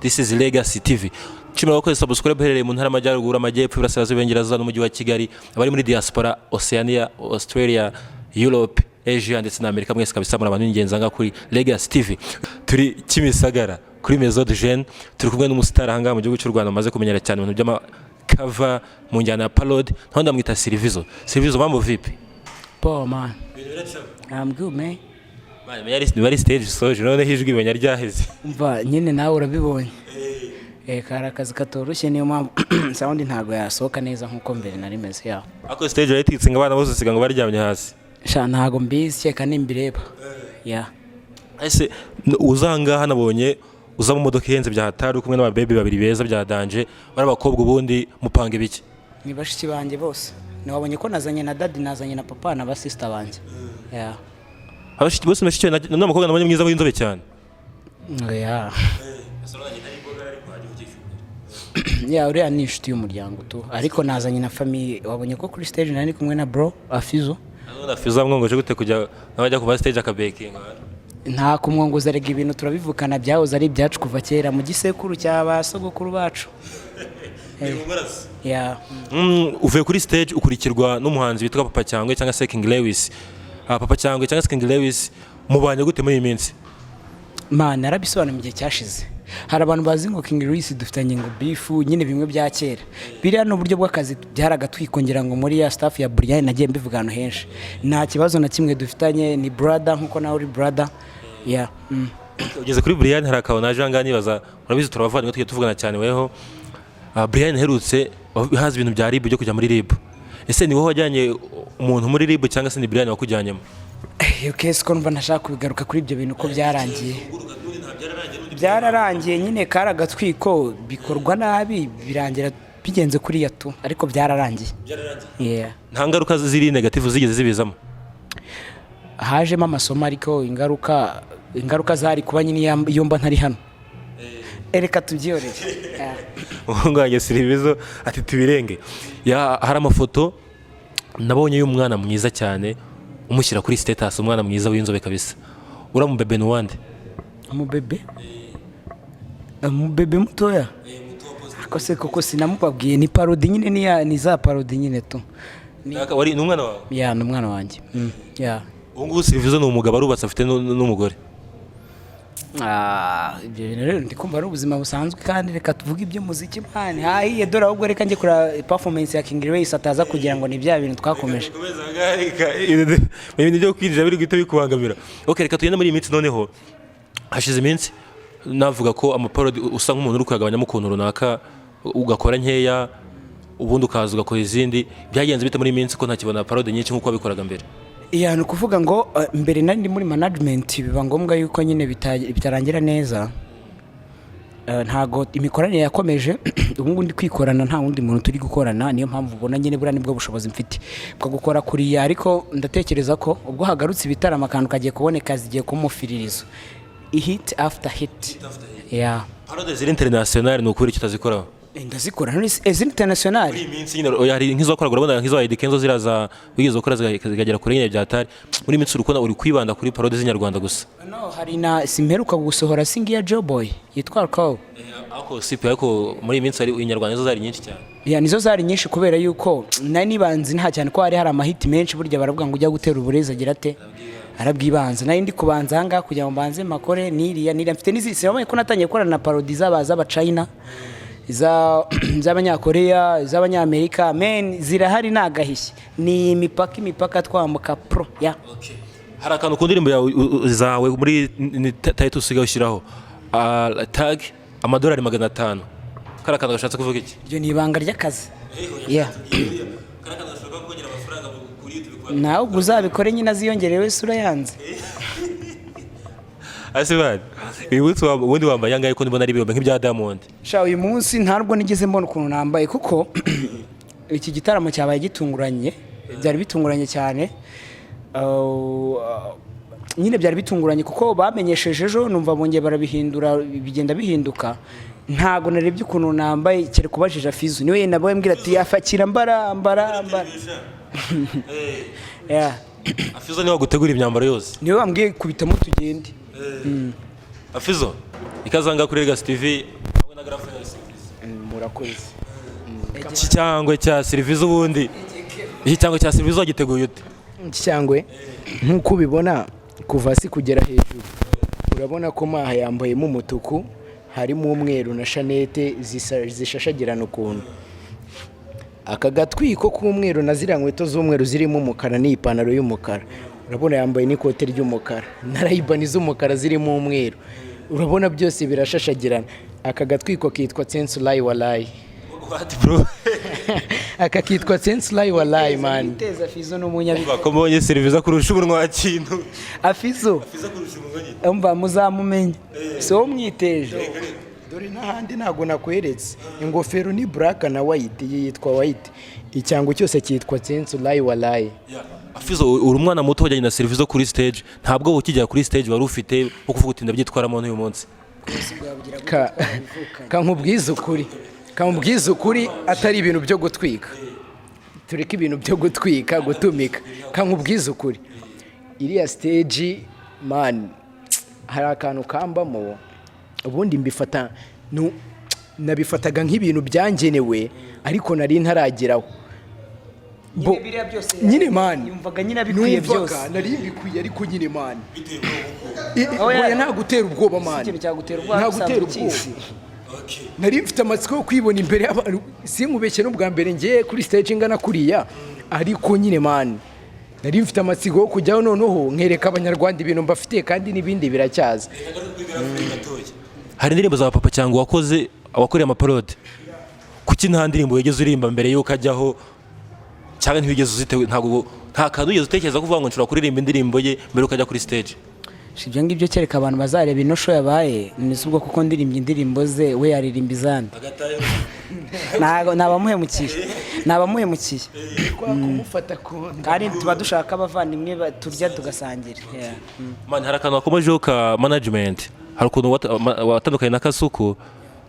This is Legacy TV. Nshimira abakoze subscribe uherereye mu ntara y'Amajyaruguru, Amajyepfo, Iburasirazuba, Iburengerazuba n'Umujyi wa Kigali, abari muri diaspora, Oceania, Australia, Europe, Asia ndetse na Amerika, mwese kabisa muri abantu b'ingenzi aha kuri Legacy TV. Turi Kimisagara kuri Maison de Jeunes, turi kumwe n'umusitari aha ngaha mu gihugu cy'u Rwanda umaze kumenyera cyane mu bintu by'ama cover mu njyana ya parody, naho ndamwita Silvizo. Silvizo, mambo vipi? Poa man. I'm good, man. Niba ari stage soje, noneho ijwi imenya ryaheze. Umva nyine, nawe urabibonye. Kari akazi katoroshye, niyo mpamvu sound ntabwo yasohoka neza nkuko mbere nari meze ya. Ako stage yayitwitse ngo abana bose usiga ngo baryamye hasi. Sha, ntabwo mbizi, cyeka nimbireba. Ya. Ese uza aha ngaha nabonye uza mu modoka ihenze bya hatari, uri kumwe n'ababebi babiri beza bya danger, bari abakobwa, ubundi mupanga ibiki? Ni bashiki banjye bose. Ntiwabonye ko nazanye na daddy, nazanye na papa na ba sister banjye. Ya. Abashiki bose bashiki n'umukobwa nabonye mwiza w'inzobe cyane. Ya. Ya, uriya ni inshuti y'umuryango tu, ariko nazanye na famille. Wabonye ko kuri stage nari kumwe na bro Afizo. None Fizo amwongoje gute kujya nawe ajya kuva stage akabekinga? Nta kumwongoza, rega ibintu turabivukana, byahoze ari ibyacu kuva kera mu gisekuru cya ba sogokuru bacu. Ya. Uvuye kuri stage ukurikirwa n'umuhanzi witwa Papa Cyangwe cyangwa se King Lewis. Papa Cyangwe cyangwa se King Lewis mubanye gute muri iyi minsi? Man, narabisobanuye mu gihe cyashize. Hari abantu bazi ngo King Lewis dufitanye ngo beef nyine, bimwe bya kera. Biriya ni uburyo bw'akazi, byaragatwiko ngira ngo muri ya staff ya Brian nagiye mbivuga ahantu henshi. Nta kibazo na kimwe dufitanye, ni brother nkuko nawe uri brother. Yeah. Ugeze kuri Brian, hari akantu naje ahangaha nibaza, urabizi turabavandimwe, tujya tuvugana cyane weho. Brian aherutse haza ibintu bya RIB, byo kujya muri RIB. Ese ni wowe wajyanye umuntu muri RIB cyangwa se ni Brian wakujyanyemo? Iyo case ko numva ntashaka kubigaruka kuri ibyo bintu, ko byarangiye, byararangiye nyine, kari agatwiko bikorwa nabi, birangira bigenze kuriya tu, ariko byararangiye. Yeah. Nta ngaruka ziri negative zigeze zibizamo? Hajemo amasomo, ariko ingaruka zari kuba nyine iyo mba ntari hano. Reka tubyihorere. Yeah. Umuhungu wanjye Silvizo ati tubirenge. Ya, hari amafoto nabonye y'umwana mwiza cyane umushyira kuri status, umwana mwiza w'inzobe kabisa. Uriya mubebe ni uwande? Umubebe mutoya? Ako se koko sinamubabwiye, ni parody nyine, ni za parody nyine tu. Wari ni umwana wawe? Ya, ni umwana wanjye. Ya. Ubu ngubu Silvizo ni umugabo, arubatse, afite n'umugore. Ah, ibyo bintu rero ndi kumva ari ubuzima busanzwe, kandi reka tuvuge iby'umuziki man, hahiye. Dore ahubwo reka njye kureba performance ya King Race, ataza kugira ngo ni bya bintu twakomeje. Ibintu byo kwinjira biri guhita bikubangamira. Ok, reka tugende muri iyi minsi. Noneho hashize iminsi navuga ko amaparody usa nk'umuntu uri kuyagabanyamo ukuntu runaka, ugakora nkeya, ubundi ukaza ugakora izindi. Byagenze bite muri iyi minsi ko ntakibona parody nyinshi nk'uko wabikoraga mbere? Ya, ni ukuvuga ngo mbere nari ndi muri management, biba ngombwa yuko nyine bitarangira neza. Ntago imikoranire yakomeje. Ubu ngubu ndi kwikorana, nta wundi muntu turi gukorana, niyo mpamvu ubona nyine buriya nibwo bushobozi mfite bwo gukora kuriya. Ariko ndatekereza ko ubwo hagarutse ibitaramo, akantu kagiye kuboneka, zigiye kumufiririzo, hit after hit, yeah. Parody ziri international ni ukuri icyo utazikoraho? Ndazikora. None se izindi international? Muri iyi minsi nyine, oya, hari nk'izo wakoraga, urabona nk'izo Eddy Kenzo ziriya za wigeze gukora zikagera kure nyine byatari. Muri iyi minsi uri kubona uri kwibanda kuri parody z'inyarwanda gusa? No, hari na simperuka gusohora single ya Joe Boy yitwa Alcohol. Ariko sipi, ariko muri iyi minsi hari inyarwanda nizo zari nyinshi cyane. Ya, nizo zari nyinshi kubera yuko nari nibanze nta cyane ko hari amahiti menshi. Burya baravuga ngo ujya gutera uburezi agira ate? Arabwibanza. Nari ndi kubanza ahangaha kugira ngo mbanze makore niriya niriya, mfite n'izindi. Sinabonye ko natangiye gukorana na parody z'Abachina, iz'Abanyakoreya, iz'Abanyamerika. Men, zirahari, ni agahishyi, ni imipaka twambuka pro ya. Hari akantu ku ndirimbo yawe zawe muri title usigaye ushyiraho, tag $500. Kari akantu gashatse kuvuga iki? Iryo ni ibanga ry'akazi, yeah. Nawe ubwo uzabikore nyine, aziyongerewe isura yanze. Ase bana, uyu munsi ubundi wambaye angahe ko ndibona ari ibihumbi nk'ibya Diamond? Sha, uyu munsi ntabwo nigeze mbona ukuntu nambaye, kuko iki gitaramo cyabaye gitunguranye, byari bitunguranye cyane. Nyine byari bitunguranye kuko bamenyesheje ejo, numva bongeye barabihindura, bigenda bihinduka. Ntabwo narebye ukuntu nambaye, kereka ubajije Afizu, niwe nawe mbwira ati afakira mbara mbara mbara. Yeah. Afizo niwe wagutegura imyambaro yose? Niwe wambwiye kubitamo tugende. Afizo, ikaze aha ngaha kuri Legacy TV. Murakoze. Iki cyangwe cya Serivizo, ubundi iki cyangwe cya Serivizo wagiteguye ute? Iki cyangwe, nk'uko ubibona, kuva hasi kugera hejuru, urabona ko maha yambayemo umutuku, harimo umweru na chaînette zishashagirana ukuntu. Aka gatwiko k'umweru na ziriya nkweto z'umweru zirimo umukara n'ipantaro y'umukara, urabona yambaye n'ikote ry'umukara na Ray-Ban z'umukara zirimo umweru, urabona byose birashashagirana. Aka gatwiko kitwa Tensulayi Walayi. What, bro? Aka kitwa Tensulayi Walayi, man. Teza Fizo ni umunyabigwi. Ko mbonye Serivizo kurusha umunwa wa kintu. Afizo umva, muzamumenye, si wowe umwiteje. Dore n'ahandi ntabwo nakweretse ingofero, ni black na white, iyi yitwa white. Icyango cyose cyitwa Tensulayi Walayi. Afizo, uri umwana muto wajyanye na Serivizo kuri stage, ntabwo ukigera kuri stage wari ufite wo kuvuga uti ndabyitwaramo n'uyu munsi? Kankubwize ukuri, atari ibintu byo gutwika, tureke ibintu byo gutwika gutumika. Kankubwize ukuri, iriya stage, man, hari akantu kambamo. Ubundi mbifata nabifataga nk'ibintu byangenewe, ariko nari ntarageraho. Biriya byose nyine, man, yumvaga nyine abikwiye numvaga byose. Nari mbikwiye, ariko nyine, man, Oya. oya, nta gutera ubwoba, man. Ikintu cyagutera ubwoba, Nta gutera usanzwe ubwoba. ukizi. Nari mfite amatsiko yo kwibona imbere y'abantu. Sinkubeshye, n'ubwa mbere ngiye kuri stage ingana kuriya, ariko nyine, man, nari mfite amatsiko yo kujyaho, noneho nkereka Abanyarwanda ibintu mbafitiye, kandi n'ibindi biracyaza. Hari indirimbo za Papa Cyangwe wakoze, wakoreye amaparode. Kuki nta ndirimbo wigeze uririmba mbere y'uko ajyaho, cyangwa ntiwigeze uzitewe? Ntabwo nta kantu wigeze utekereza kuvuga ngo nshobora kuririmba indirimbo ye mbere y'uko ajya kuri stage? Si ibyo ngibyo, kereka abantu bazareba ino show yabaye. Ni ubwo kuko ndirimbye indirimbo ze, we yaririmba izandi, ntabwo nabamuhemukiye, nabamuhemukiye. Kumufata ku Kandi tuba dushaka abavandimwe turya tugasangira. Yeah. Man, hari akantu wakomejeho ka management. Hari ukuntu watandukanye na Kasuku,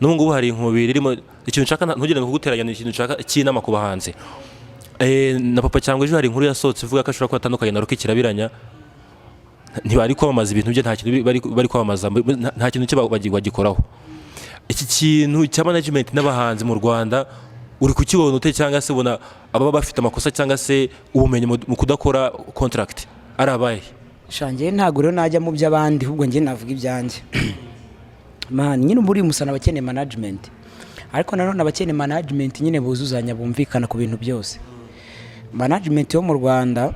n'ubu ngubu hari inkubiri irimo. Ikintu nshaka, ntugire ngo kuguteranya, ni ikintu nshaka cy'inama ku bahanzi. Na Papa Cyangwe ejo hari inkuru yasohotse ivuga ko ashobora kuba atandukanye na Rocky Kirabiranya. Ntibari kwamamaza ibintu bye, nta kintu bari kwamamaza, nta kintu cye bagikoraho. Iki kintu cya management n'abahanzi mu Rwanda uri kukibona ute? Cyangwa se ubona ababa bafite amakosa cyangwa se ubumenyi mu kudakora contract ari abahe? Shangiye, ntabwo rero najya mu by'abandi, ahubwo njye navuga ibyanjye, man. Nyine uba uri umusana, abakeneye management, ariko nanone abakeneye management nyine buzuzanya, bumvikana ku bintu byose. Management yo mu Rwanda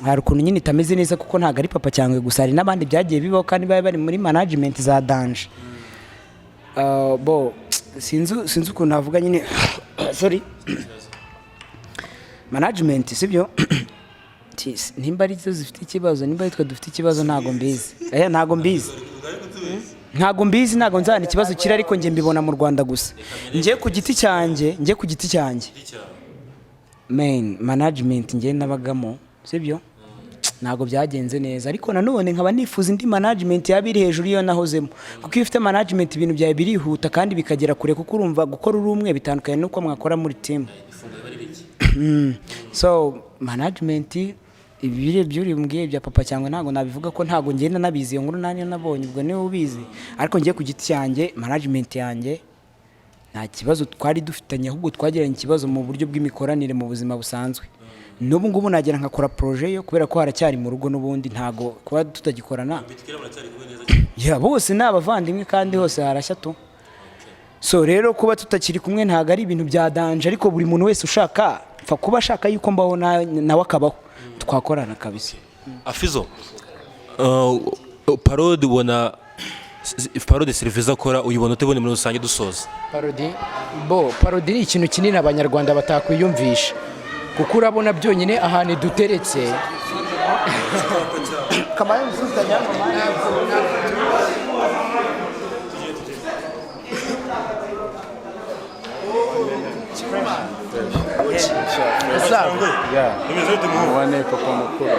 hari ukuntu nyine itameze neza, kuko ntabwo ari Papa Cyangwe gusa, hari n'abandi byagiye bibaho kandi bari bari muri management za danger. Bo sinzi ukuntu navuga nyine, sorry. Management sibyo, nimba ari zo zifite ikibazo, nimba ari twe dufite ikibazo, ntabwo mbizi. Ntabwo mbizi, ntabwo mbizi, ntabwo nzana ikibazo kiri, ariko njye mbibona mu Rwanda gusa. Njye ku giti cyanjye, njye ku giti cyanjye, man, management njye nabagamo sibyo, ntabwo byagenze neza. Ariko nanone nkaba nifuza indi management yaba iri hejuru y'iyo nahozemo, kuko iyo ufite management ibintu byawe birihuta kandi bikagera kure, kuko urumva gukora uri umwe bitandukanye n'uko mwakora muri team. So management, ibiri by'uri mbwiye bya Papa Cyangwe ntabwo nabivuga ko ntabwo ngenda nabizi, iyo nkuru nta nabonye, ubwo niwe ubizi. Ariko ngiye ku giti cyanjye, management yanjye nta kibazo twari dufitanye, ahubwo twagiranye ikibazo mu buryo bw'imikoranire mu buzima busanzwe. N'ubu ngubu nagera nkakora projet yo, kubera ko haracyari mu rugo n'ubundi, ntago kuba tutagikorana. Ya, bose ni abavandimwe kandi hose harashya tu. So rero kuba tutakiri kumwe ntabwo ari ibintu bya danger, ariko buri muntu wese ushaka, pfa kuba ashaka yuko mbaho nawe akabaho, twakorana kabisa. Afizo, parodi, ubona parodi serivisi akora uyibona ute muri rusange, dusoza? Parodi, bo, parodi ni ikintu kinini Abanyarwanda batakwiyumvisha, kuko urabona byonyine ahantu duteretse. Wane papa mukuru.